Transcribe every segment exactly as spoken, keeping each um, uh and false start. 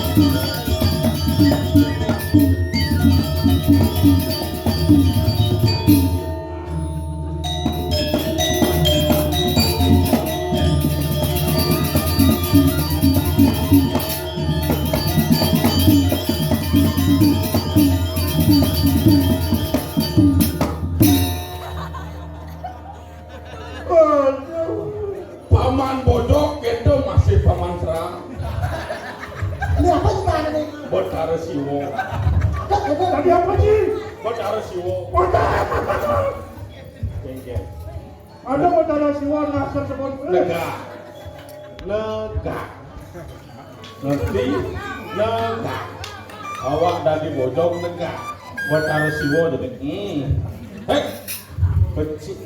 Aduh. Paman Bojog itu masih paman Serang. Ini apa sih, Pak, ini? Betara Siwa. Tadi apa sih? Betara Siwa. Betara. Ada Betara Siwa nasar sebut. Lega. Lega. Ngerti? Lega. Awak dadi Bojog lega. Betara Siwa jadi. Hmm. Hei. Becik.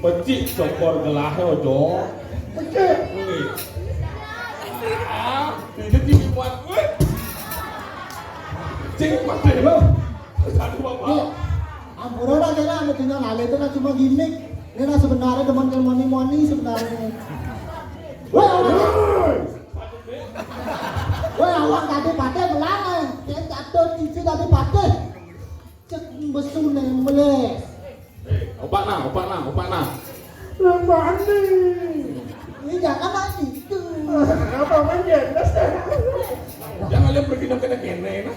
Becik cokor gelahe ojo. Becik. Nggih. Ah, ini tiwi buat gue. Cing, pasti lo. Satu apa? Ampura lah, kena anu tinggal lali itu kan cuma gimmick. Ini nah sebenarnya demen ke moni-moni sebenarnya. Woi, awak. Woi, awak tadi pateh belang, eh. Dia jatuh cici tadi pateh. Cek besu nih, meles. Eh, opak nah, opak nah, opak nah. Lembah nih. Ini jangan lah gitu. Apa main jelas? Jangan lihat pergi nang kena kene nah.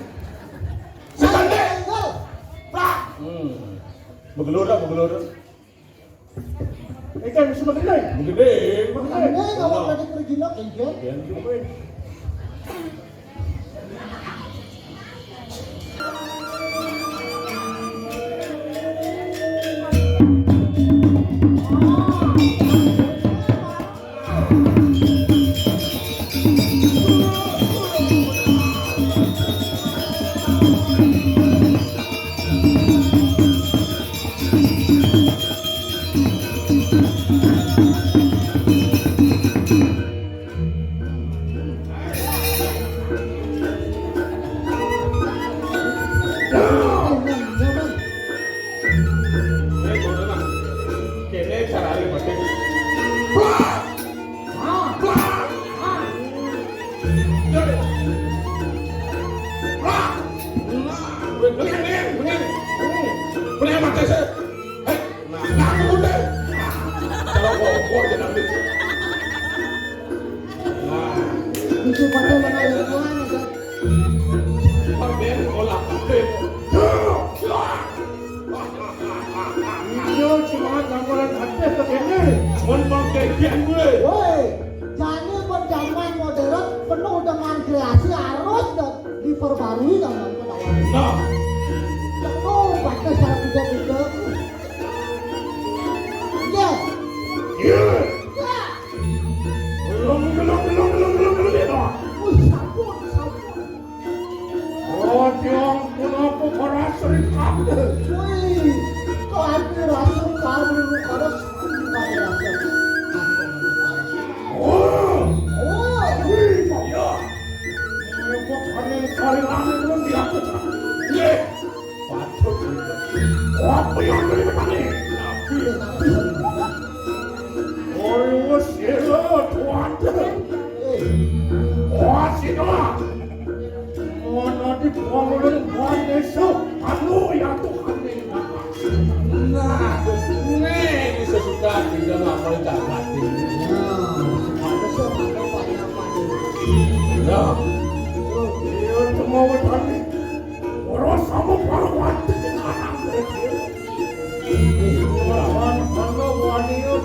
Sekali. Enggak. Pak. Hmm. Begelur dah, begelur. Ikan sudah gede. Gede. Makanya kalau tadi pergi nak ikan. Ikan. Kene carane mati. Brak! Brak! Brak! Nah, bengeng, bengeng, bengeng. Bengeng mati sih. Hei, nah, nah, aku udah. Kalau kompor jangan lucu. Nah. Lucu pada mana yang mana, Kak? Pakai olah pakai. Iya, cuma gambaran hadis begini. Mun pakai kian gue. Woi, jani pun zaman modern penuh dengan kreasi harus diperbarui zaman penawaran. Nah. Penuh pakai satu tiga. Iya. Iya. Iya. Belum, belum, belum, belum, belum, belum, ya, Bang. Wih, sampun, sampun. Oh, Tiong, kenapa para serikat? Wih, kami rasa kami lu pada serikat rasa. Oh, oh, wih, iya. Repot kami cari rame belum diatur. Iya. Patut. Apa yang dari petani? Oi, wes, ya, tuan. Wah, sini lah. Mana di bangunan buat desa? Anu, ya, Tuhan. Nah, ini sesudah tinggal apa yang tak mati. Nah, ada siapa, apa, apa, apa. Nah. Oh, iya, cuma petani. Ora sama para wati anak. Ora ana wani yo.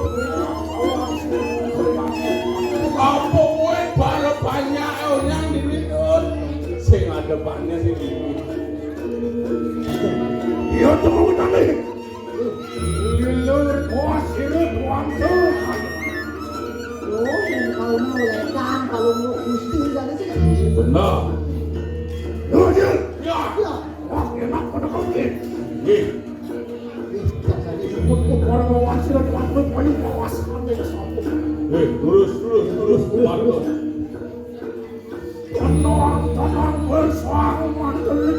Apa kowe para banyak onyang dini, Dun? Sing adepane sing iki. Iya, temu tadi. Lilur kuas ini kuantum. Oh, yang kalau mau lekang, kalau mau gusti, jadi sih. Benar. Yo, Jil. Ya. Ya. Wah, enak pada kau, Jil. Nggih. Ih, biasa disebut kok orang mau wasil, ada waktu paling mau wasil, sampai ke sopo. Eh, terus, terus, terus, kuat, terus. Tenang, tenang, bersama, tenang.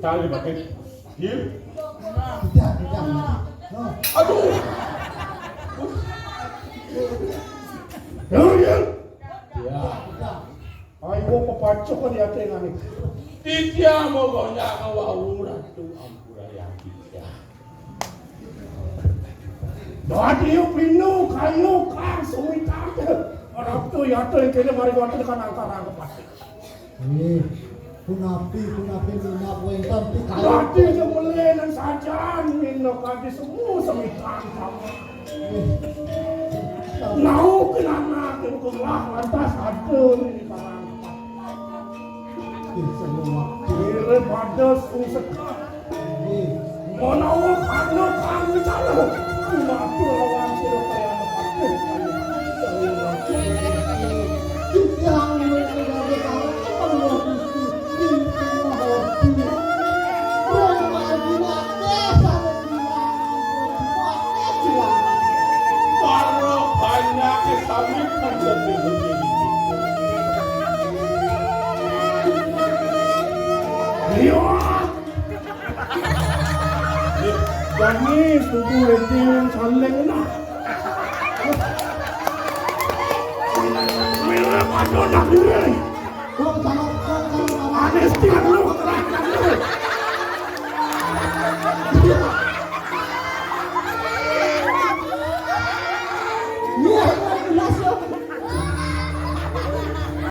Cari pakai. Gil. Tidak, tidak. Oh, Aduh. Gil, Gil. Ya. tidak. Ayo pepacok kan ya tengah nih. Titya mau banyak wau ratu ampura yang titya. Dadi yuk pinu kayu kang sumitante. Orang tuh ya tuh yang kene mari kuantar kan angkar angkar pasti. Eh, punapi, punapi minap wénten pikayu. Dadi yang melenan saja minno kadi semua sumitante. Eh, Nau kenana kelah lantas ada ini barang. eh, semua. Kira pada sungseka. Eh, Menawa karena kang bicara. Mati lawan sira kaya anak. Titiang menjadi tahu Allah Gusti. Intinya hobi. Roma Adina desa Adina. Adina. Para banyak sami kan lebih lebih. Iya. Kami tubuh wedding saling nah. Mila pada nak diri. Kok jangan, kok jangan. Anes tiang lu